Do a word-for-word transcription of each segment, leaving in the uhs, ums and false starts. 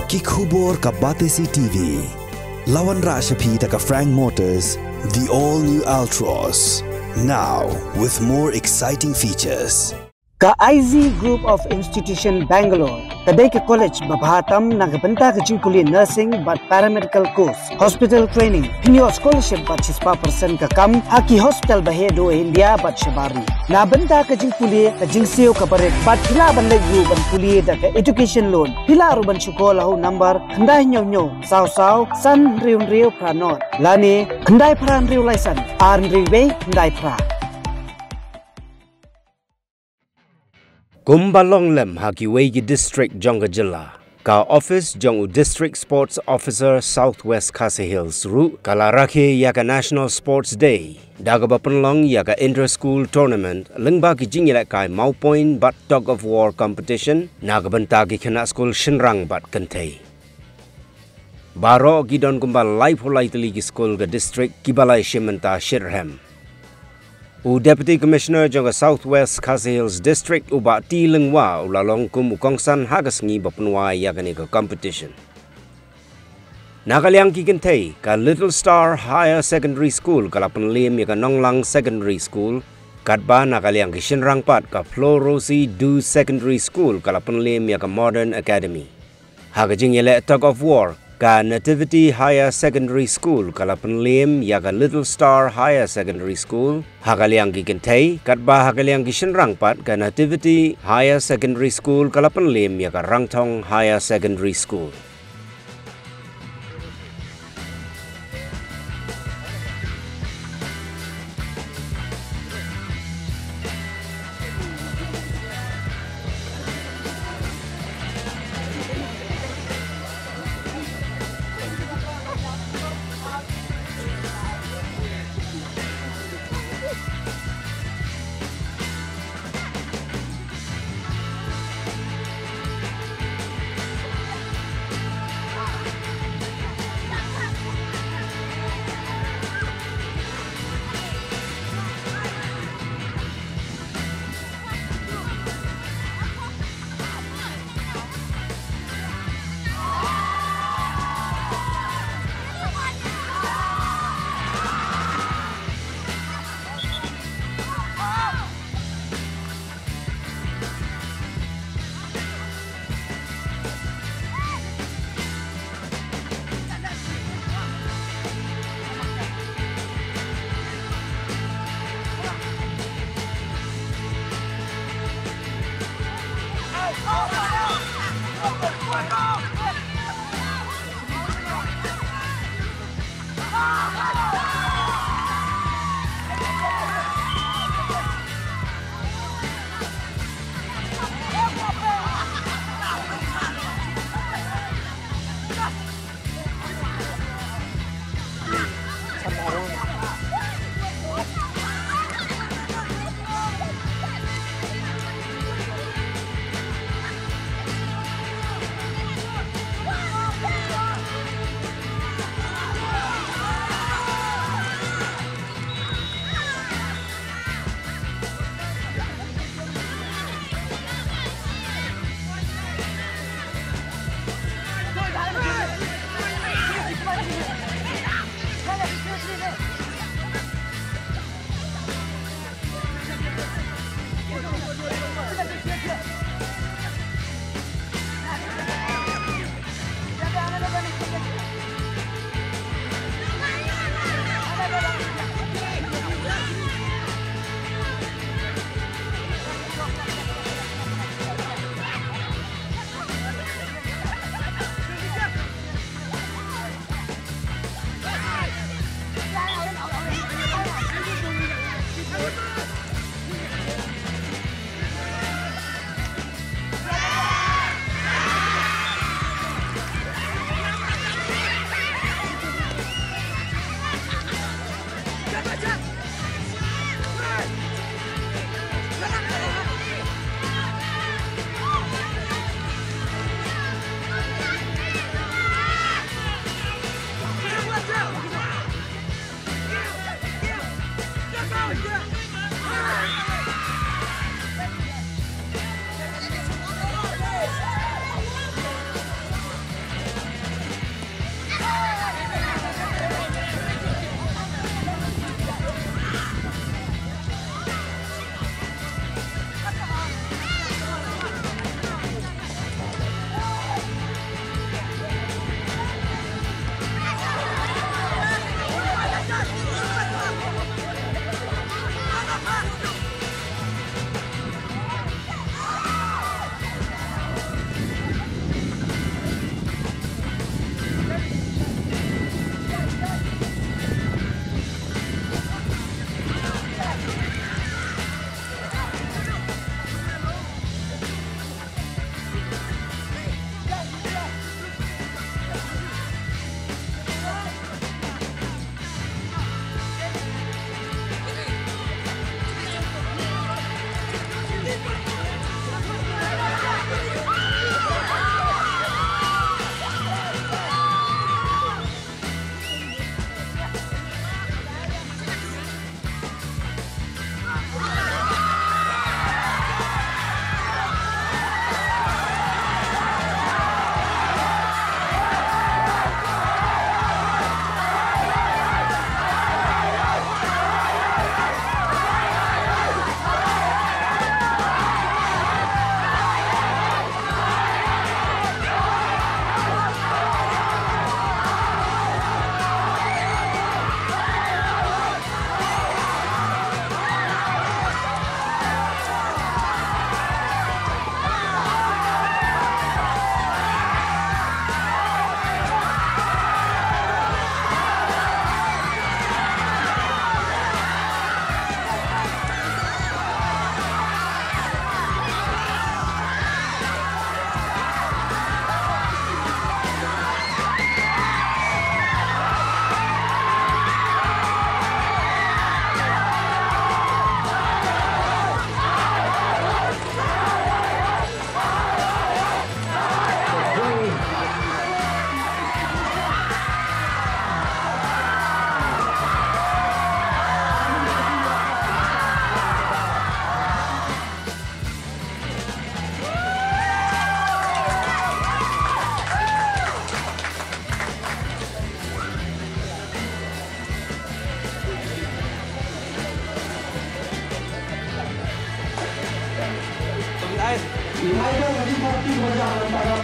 Ki khubor ka Batesi T V. La wanrah sha phi da ka Frank Motors, the all new Altroz. Now with more exciting features. Ka I Z Group of Institution Bangalore ka dei ka college ba bha tam na ka bynta ka jingpule nursing bad paramedical course, hospital training, pynïoh scholarship bad shispah percent ka kam ha ki hospital ba heh duh India bad shabar ri. Na bynta ka jingpule ka jingsiew ka barit bad phi lah ban leit ruh ban pule da ka education loan. Phi lah ruh ban shu call ha u number khyndai hynñiew hynñiew saw saw san hynriew hynriew phra nod lane khyndai phra hynriew lai san ar hynriew wei khyndai phra. Kumba long lem ha kiwei ki district jong ka jylla, ka office jong u District Sports Officer South West Khasi Hills ruh ka la rakhe ïa ka National Sports Day da kaba pynlong ïa ka inter school tournament lyngba ki jingïalehkai mawpoint bad tug of war competition na ka bynta ki khynnah skul shynrang bad kynthei. Baroh ki don kumba laiphew lai tylli ki skul ka district kiba la ïashim bynta shitrhem. U Deputy Commissioner jong ka South West Khasi Hills District, u Bah T Lyngwa, u la long kum u kongsan ha ka sngi ba pynwai ïa kane ka competition. Na ka liang ki kynthei, ka Little Star Higher Secondary School ka la pynliem ïa ka Nonglang Secondary School, katba na ka liang ki shynrang pat, ka Florosy Dew Secondary School ka la pynliem ïa ka Modern Academy. Ha ka jingïaleh tug of war, ka Nativity Higher Secondary School ka la pynliem ïa ka Little Star Higher Secondary School. Ha ka liang ki kynthei, katba ha ka liang ki shynrang pat, ka Nativity Higher Secondary School ka la pynliem ïa ka Rangthong Higher Secondary School.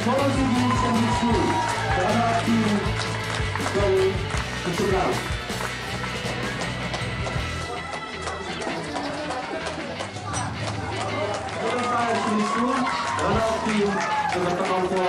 Four G B Secondary School, the runner-up team from Kachuplang. Four G B Secondary School, the runner-up team from Kachuplang.